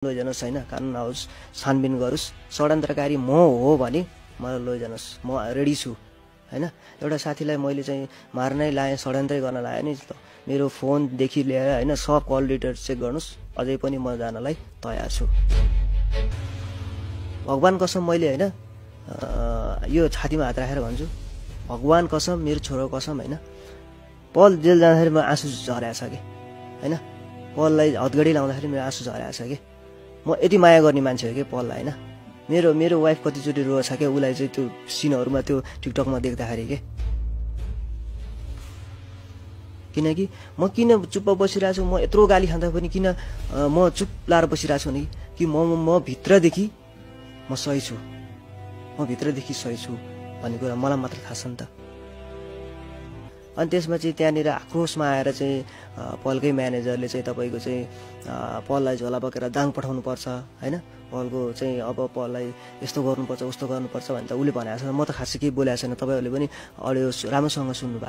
लैजानुहोस् हैन, कानुन आओस्, छानबिन गरोस्, षड्यन्त्रकारी म हो भने मलाई लैजानुहोस्, म रेडी छु हैन। एउटा साथीलाई मैले चाहिँ मार्नै लाएँ, षड्यन्त्रै गर्न लाएँ नि त, मेरो फोनदेखि लिएर हैन सब कल डिटेल्स चेक गर्नुस्, अझै पनि म जानलाई तयार छु। भगवान कसम मैले हैन यो छातीमा हात राखेर भन्छु, भगवान कसम, मेरो छोरो कसम हैन, पल जेल जाँदाखेरि म आँसु झरेको छ के हैन, पललाई हतगडी लाउँदाखेरि मेरो आँसु झरेको छ के। म यति माया गर्ने मान्छे हो कि पललाई हैन। मेरो वाइफ कतिचोटि रोएको छ के उलाई चाहिँ त्यो सिनहरुमा त्यो टिकटकमा देख्दाखेरि के। किनकि म किन चुप्प बसिरहेको छु, म यत्रो गाली खाँदा पनि किन म चुप लाएर बसिरहेको छु कि म भित्रदेखि म सही छु, म भित्रदेखि सही छु भन्ने कुरा मलाई मात्र थाहा छ नि त। अनि त्यसमा चाहिँ त्यहाँनिर आक्रोशमा आएर चाहिँ पलकै म्यानेजरले चाहिँ तपाईको चाहिँ पललाई झोला बोकेर दाङ पठाउनु पर्छ हैन, पलको चाहिँ अब पललाई यस्तो गर्नुपर्छ उस्तो गर्नुपर्छ भनेर उसले भनेको छ। म त खासै केही बोलेको छैन, तपाईहरुले पनि अडियो राम्रोसँग सुन्नु भयो।